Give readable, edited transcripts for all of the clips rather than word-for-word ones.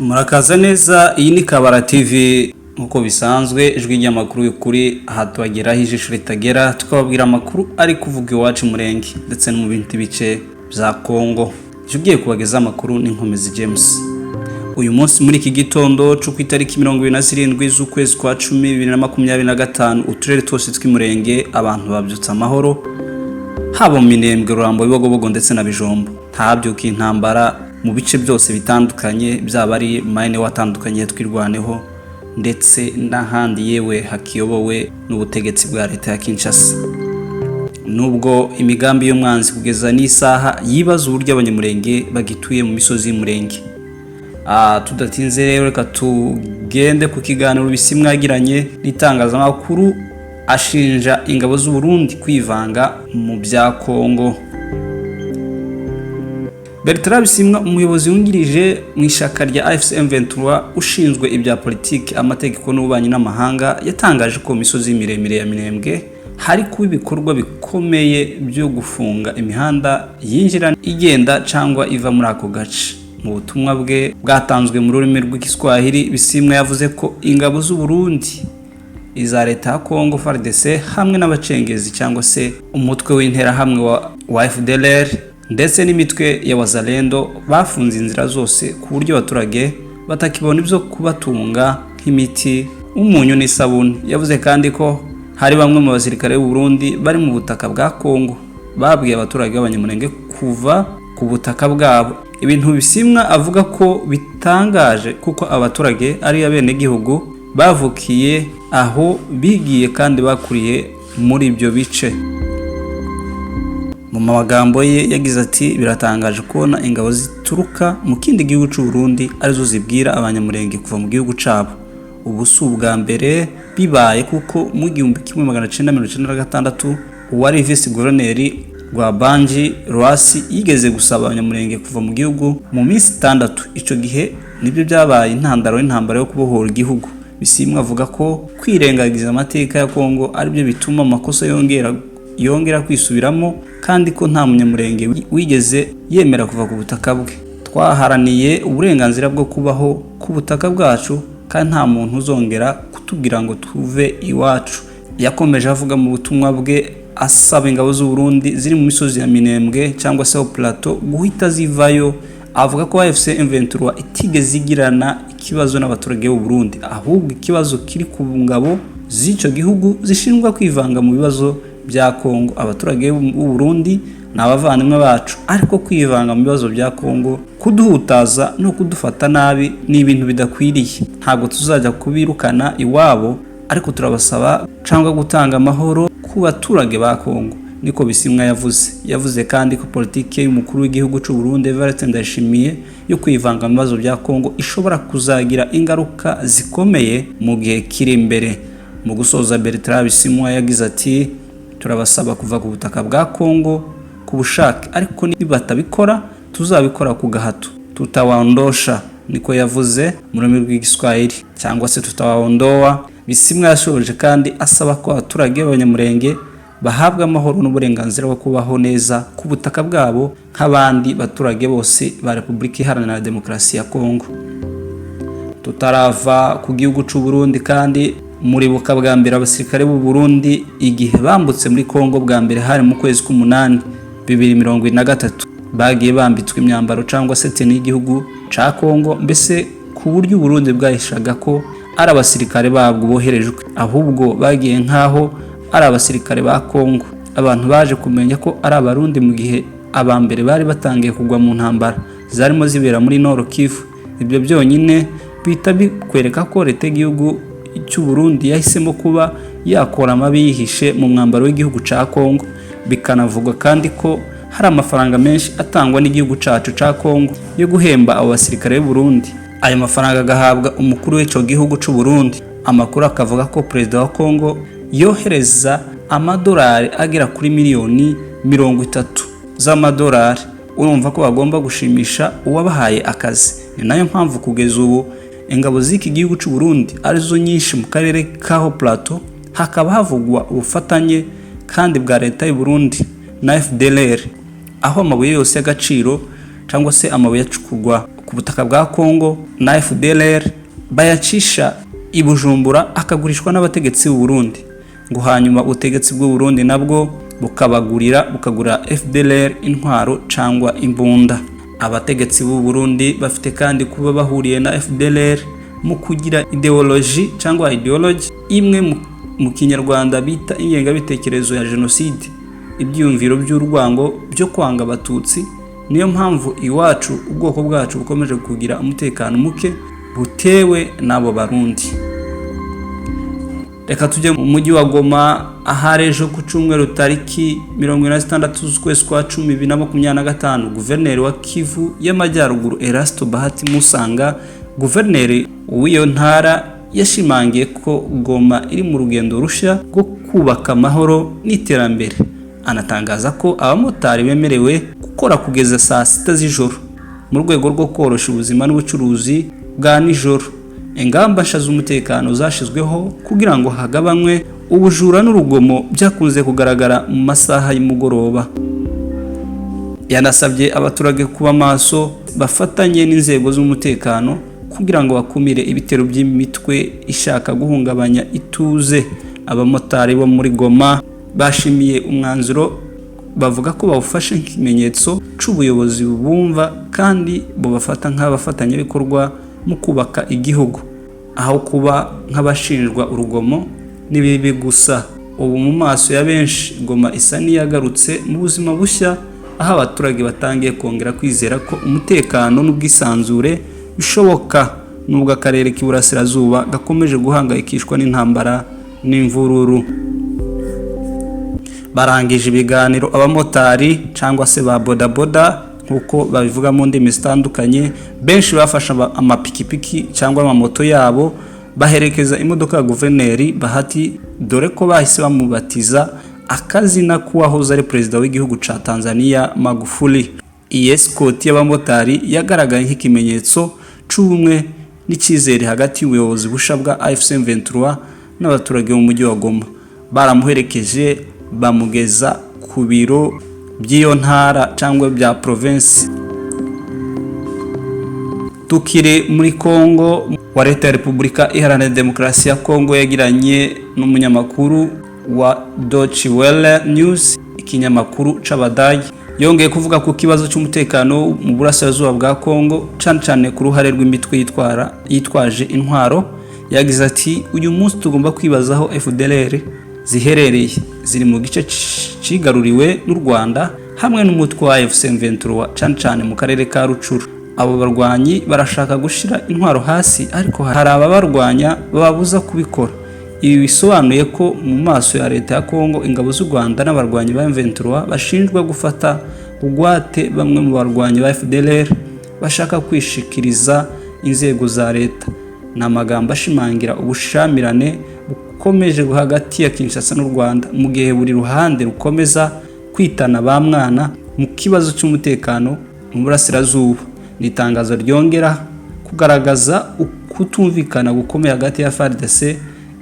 Murakaza neza, iyi ni Kabara TV nk'uko bisanzwe, ijwi ry'amakuru y'ukuri. Aha tubageraho ijisho ritagera, tukababwira amakuru ari kuvuga iwacu Murenge ndetse no mu bindi bice bya Kongo. Ije ugiye kubagezaho amakuru ni Nkomezi James. Uyu munsi muri iki gitondo cyo ku itariki 27 z'ukwezi kwa 10 2025, uturere twose tw'Imurenge abantu babyutse amahoro, haba mu Minembwe, Rurambo, Bibogobogo ndetse na Bijombo. Ntabyuka intambara mu bice byose bitandukanye, byaba ari mayine watandukanye, Twirwaneho ndetse n'ahandi, yewe hakiyobowe n'ubutegetsi bwa leta ya Kinshasa. Nubwo imigambi y'umwanzi kugeza n'isaha yibaza uburyo Abanyamurenge bagituye mu misozi y'Umurenge. Tudatinze rero, reka tugende ku kiganiro Bisimwa yagiranye n'itangazamakuru, ashinja ingabo z'u Burundi kwivanga mu bya Kongo. Bertrand Bisimwa, umuyobozi wungirije mu ishyaka rya AFC M23 ushinzwe ibya politiki, amategeko n'ububanyi n'amahanga, yatangaje ko mu misozi miremire ya Minembwe hari kuba ibikorwa bikomeye byo gufunga imihanda yinjira, igenda cyangwa iva muri ako gace. Mu butumwa bwe bwatanzwe mu rurimi rw'Igiswahili, Bisimwa yavuze ko ingabo z'u Burundi, iza leta ya Congo FARDC hamwe n'abacengezi cyangwa se umutwe w'interahamwe wa FDLR ndetse n'imitwe ya Wazalendo bafunze inzira zose, ku buryo abaturage batakibona ibyo kubatunga nk'imiti, umunyu n'isabune. Yavuze kandi ko hari bamwe mu basirikare b'u Burundi bari mu butaka bwa Congo babwiye abaturage b'Abanyamurenge kuva ku butaka bwabo, ibintu Bisimwa avuga ko bitangaje kuko abaturage ari abenegihugu bavukiye aho, bigiye kandi bakuriye muri ibyo bice. Mu magambo ye yagize ati: "Biratangaje kubona ingabo zituruka mu kindi gihugu cy'u Burundi arizo zibwira Abanyamurenge kuva mu gihugu cyabo. Ubu si ubwa mbere bibaye, kuko mu 1996 uwari visi guverineri Rwabanji Rwasi yigeze gusaba Abanyamurenge kuva mu gihugu mu minsi 6. Icyo gihe nibyo byabaye intandaro y'intambara yo kubohora igihugu." Bisimwa avuga ko kwirengagiza amateka ya Kongo aribyo bituma amakosa yongera kwisubiramo, kandi ko nta Munyamurenge wigeze yemera kuva ku butaka bwe. "Twaharaniye uburenganzira bwo kubaho ku butaka bwacu, kandi nta muntu uzongera kutubwira ngo tuve iwacu." Yakomeje avuga mu butumwa bwe asaba ingabo z'u Burundi ziri mu misozi ya Minembwe cyangwa se Plateau guhita zivayo. Avuga ko AFC M23 itigeze igirana ikibazo n'abaturage b'u Burundi, ahubwo ikibazo kiri ku ngabo z'icyo gihugu zishinzwe kwivanga mu bibazo bya Kongo. "Abaturage b'u Burundi ni abavandimwe bacu, ariko kwivanga mu bibazo bya Kongo, kuduhutaza no kudufata nabi ni ibintu bidakwiriye. Ntabwo tuzajya kubirukana iwabo, ariko turabasaba cyangwa gutanga amahoro ku baturage ba Kongo," niko Bisimwa yavuze. Yavuze kandi ko politiki y'umukuru w'igihugu cy'u Burundi Evariste Ndayishimiye yo kwivanga mu bibazo bya Kongo ishobora kuzagira ingaruka zikomeye mu gihe kiri imbere. Mu gusoza, Bertrand Bisimwa yagize ati: "Turabasaba kuva ku butaka bwa Kongo ku bushake, ariko nibatabikora tuzabikora ku gahato. Tutawaondosha," niko yavuze mu rurimi rw'Igiswahili, cyangwa se tutawaondoa. Bisimwa yashoje kandi asaba ko abaturage b'Abanyamurenge bahabwa amahoro n'uburenganzira bwo kubaho neza ku butaka bwabo nk'abandi baturage bose ba Repubulika Iharanira Demokarasi ya Kongo. Tutarava ku gihugu cy'u Burundi kandi, muribuka bwa mbere abasirikare b'u Burundi igihe bambutse muri Kongo bwa mbere, hari mu kwezi k'umunani 2023. Bagiye bambitswe imyambaro cyangwa se tenue y'igihugu ca Kongo, mbese ku buryo Burundi bwahishaga ko ari abasirikare babwo boherejwe, ahubwo bagiye nk'aho ari abasirikare ba Kongo. Abantu baje kumenya ko ari Abarundi mu gihe aba mbere bari batangiye kugwa mu ntambara zarimo zibera muri Nord Kivu. Ibyo byonyine bihita bikwereka ko leta y'igihugu cy'u Burundi yahisemo kuba yakora amabi yihishe mu mwambaro w'igihugu ca Kongo. Bikanavugwa kandi ko hari amafaranga menshi atangwa n'igihugu cacu ca Kongo yo guhemba abo basirikare b'u Burundi, ayo mafaranga agahabwa umukuru w'ico gihugu c'u Burundi. Amakuru akavuga ko perezida wa Kongo yohereza amadolari agera kuri miliyoni 30 z'amadolari. Urumva ko bagomba gushimisha uwabahaye akazi. Ni nayo mpamvu kugeza ubu ingabo z'iki gihugu cy'u Burundi arizo nyinshi mu karere kaho Plateau. Hakaba havugwa ubufatanye kandi bwa leta y'u Burundi na FDLR, aho amabuye yose y'agaciro cyangwa se amabuye acukurwa ku ku butaka bwa Kongo na FDLR bayacisha i Bujumbura, akagurishwa n'abategetsi b'u Burundi, ngo hanyuma ubutegetsi bw'u Burundi nabwo bukabagurira, bukagura FDLR intwaro cyangwa imbunda. Abategetsi b'u Burundi bafite kandi kuba bahuriye na FDLR mu kugira idéologie cyangwa ideology imwe, mu Kinyarwanda bita ingengabitekerezo ya jenoside, ibyiyumviro by'urwango byo kwanga Abatutsi. Niyo mpamvu iwacu ubwoko bwacu bukomeje kugira umutekano muke butewe n'abo Barundi. Reka tujye mu mujyi wa Goma, ahari ejo ku cyumweru tariki 46 z'ukwezi kwa 10 2025, guverineri wa Kivu y'Amajyaruguru, Erasto Bahati Musanga, guverineri w'iyo ntara, yashimangiye ko Goma iri mu rugendo rushya rwo kubaka amahoro n'iterambere, anatangaza ko abamotari bemerewe gukora kugeza saa 6 z'ijoro mu rwego rwo koroshya ubuzima n'ubucuruzi bwa nijoro. Ingamba nshya z'umutekano zashyizweho kugira ngo hagabanywe ubujura n'urugomo byakunze kugaragara mu masaha y'umugoroba. Yanasabye abaturage kuba maso, bafatanye n'inzego z'umutekano kugira ngo bakumire ibitero by'imitwe ishaka guhungabanya ituze. Abamotari bo muri Goma bashimiye umwanzuro, bavuga ko bawufashe nk'ikimenyetso c'ubuyobozi bumva kandi bubafata nk'abafatanyabikorwa mu kubaka igihugu, aho kuba nk'abashinjwa urugomo n'ibibi gusa. Ubu mu maso ya benshi, Goma isa n'iyagarutse mu buzima bushya, aho abaturage batangiye kongera kwizera ko umutekano n'ubwisanzure bishoboka, nubwo akarere k'Iburasirazuba gakomeje guhangayikishwa n'intambara n'imvururu. Barangije ibiganiro, abamotari cyangwa se ba bodaboda nk'uko babivuga mu ndimi zitandukanye, benshi bafashe amapikipiki cyangwa amamoto yabo baherekeza imodoka ya guverineri Bahati, dore ko bahise bamubatiza akazina k'uwahoze ari perezida w'igihugu ca Tanzania, Magufuli. Iyi escort y'abamotari yagaragaye nk'ikimenyetso c'ubumwe n'icyizere hagati y'ubuyobozi busha bwa AFC M23 n'abaturage bo mu mujyi wa Goma. Baramuherekeje bamugeza ku biro by'iyo ntara cyangwa bya province. Tukiri muri Congo, wa leta ya Repubulika Iharanira Demokarasi ya Congo yagiranye n'umunyamakuru wa Deutsche Welle News, ikinyamakuru c'Abadage, yongeye kuvuga ku kibazo cy'umutekano mu burasirazuba bwa Congo, cyane cyane ku ruhare rw'imitwe yitwara yitwaje intwaro. Yagize ati: "Uyu munsi tugomba kwibaza aho FDLR ziherereye. Ziri mu gice cigaruriwe n'u Rwanda hamwe n'umutwe wa AFC M23, cyane cyane mu karere ka Rutshuru. Abo barwanyi barashaka gushira intwaro hasi, ariko hari ababarwanya bababuza kubikora. Ibi bisobanuye ko mu maso ya leta ya Congo, ingabo z'u Rwanda n'abarwanyi ba M23 bashinjwa gufata bugwate bamwe mu barwanyi ba FDLR bashaka kwishikiriza inzego za leta. Ni amagambo ashimangira ubushamirane bukomeje hagati ya Kinshasa n'u Rwanda, mu gihe buri ruhande rukomeza kwitana ba mwana mu kibazo cy'umutekano mu burasirazuba. Ni itangazo ryongera kugaragaza ukutumvikana gukomeye hagati ya FARDC,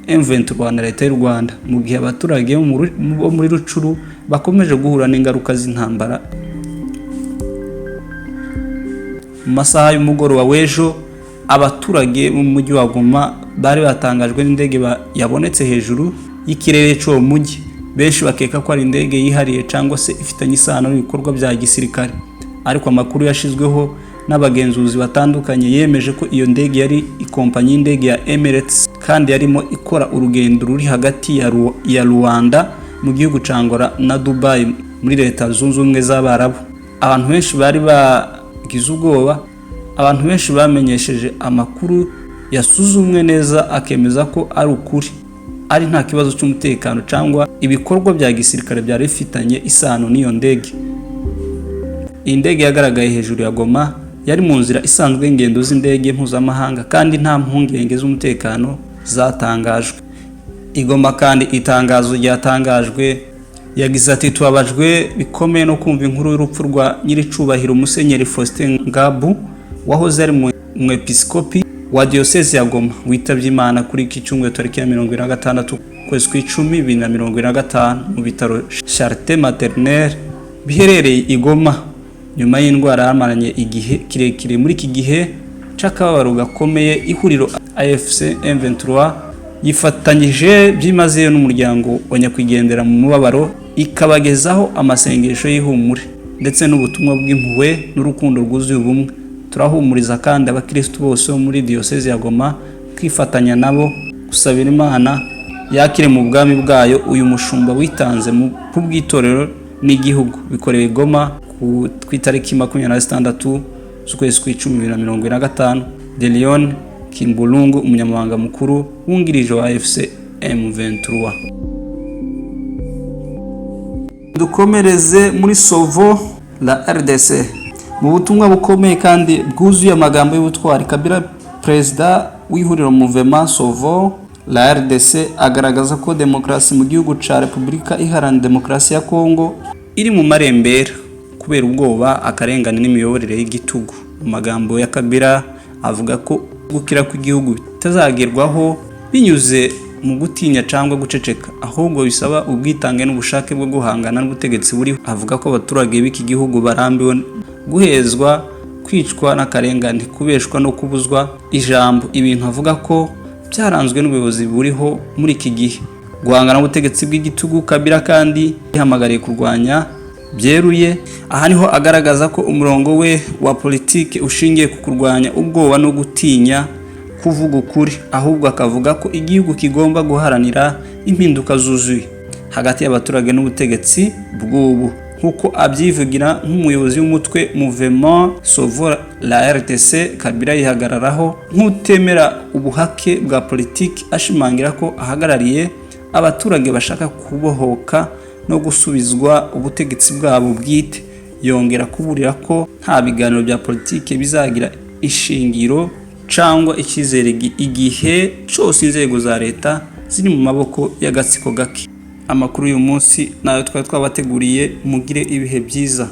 M23 na leta y'u Rwanda, mu gihe abaturage bo muri Rutshuru bakomeje guhura n'ingaruka z'intambara. Mu masaha y'umugoroba w'ejo, abaturage bo mu mujyi wa Goma bari batangajwe n'indege yabonetse hejuru y'ikirere cy'uwo mujyi. Benshi bakeka ko ari indege yihariye cyangwa se ifitanye isano n'ibikorwa bya gisirikare, ariko amakuru yashyizweho n'abagenzuzi batandukanye yemeje ko iyo ndege yari ikompanyi y'indege ya Emirates, kandi yarimo ikora urugendo ruri hagati ya Luanda mu gihugu cya Angola na Dubai muri Leta Zunze Ubumwe z'Abarabu. Abantu benshi bari bagize ubwoba. Abantu benshi bamenyesheje amakuru yasuzumwe neza akemeza ko ari ukuri, ari nta kibazo cy'umutekano cyangwa ibikorwa bya gisirikare byari bifitanye isano n'iyo ndege. Iyi ndege yagaragaye hejuru ya Goma yari mu nzira isanzwe y'ingendo z'indege mpuzamahanga, kandi nta mpungenge z'umutekano zatangajwe i Goma. Kandi itangazo ryatangajwe yagize ati: "Tubabajwe bikomeye no kumva inkuru y'urupfu rwa nyiricubahiro Musenyeri Faustin Ngabu, wahoze ari umwepiskopi wa Diyosezi ya Goma, witabye Imana kuri iki cyumweru tariki ya 76 ukwezi kw'icumi 2025 mu bitaro Charite Maternelle biherereye i Goma." nyuma y'indwara yamaranye igihe kirekire. Muri iki gihe c'akababaro gakomeye, ihuriro AFC M23 yifatanyije byimazeyo n'umuryango wa nyakwigendera mu mubabaro, ikabagezaho amasengesho y'ihumure ndetse n'ubutumwa bw'impuhwe n'urukundo rwuzuye ubumwe. Turahumuriza kandi abakirisitu bose bo muri Diyoseze ya Goma kwifatanya nabo gusabira Imana yakire mu bwami bwayo uyu mushumba witanze mu bw'itorero n'igihugu. Bikorewe i Goma ku itariki 26 z'ukwezi kw'icumi 2025. De Leon Kimbulungu, umunyamabanga mukuru wungirije wa AFC M23. Dukomereze muri Sauvons la RDC. Mu butumwa bukomeye kandi bwuzuye amagambo y'ubutwari, Kabila, perezida w'ihuriro Mouvement Sauvons la RDC, agaragaza ko demokarasi mu gihugu ca Repubulika Iharanira Demokarasi ya Kongo iri mu marembera kubera ubwoba, akarengane n'imiyoborere y'igitugu. Mu magambo ya Kabila, avuga ko gukira kw'igihugu bitazagerwaho binyuze mu gutinya cyangwa guceceka, ahubwo bisaba ubwitange n'ubushake bwo guhangana n'ubutegetsi buriho. Avuga ko abaturage b'iki gihugu barambiwe guhezwa, kwicwa n'akarengane, kubeshwa no kubuzwa ijambo, ibintu avuga ko byaranzwe n'ubuyobozi buriho muri iki gihe. Guhangana n'ubutegetsi bw'igitugu, Kabila kandi yihamagariye kurwanya byeruye. Aha niho agaragaza ko umurongo we wa politiki ushingiye ku kurwanya ubwoba no gutinya kuvuga ukuri, ahubwo akavuga ko igihugu kigomba guharanira impinduka zuzuye hagati y'abaturage n'ubutegetsi bw'ubu. Nk'uko abyivugira nk'umuyobozi w'umutwe Mouvement Sauvons la RDC, Kabila yihagararaho nk'utemera ubuhake bwa politiki, ashimangira ko ahagarariye abaturage bashaka kubohoka no gusubizwa ubutegetsi bwabo bwite. Yongera kuburira ko nta biganiro bya politiki bizagira ishingiro cyangwa icyizere igihe cyose inzego za leta ziri mu maboko y'agatsiko gake. Amakuru y'uyu munsi nayo twari twabateguriye. Mugire ibihe byiza.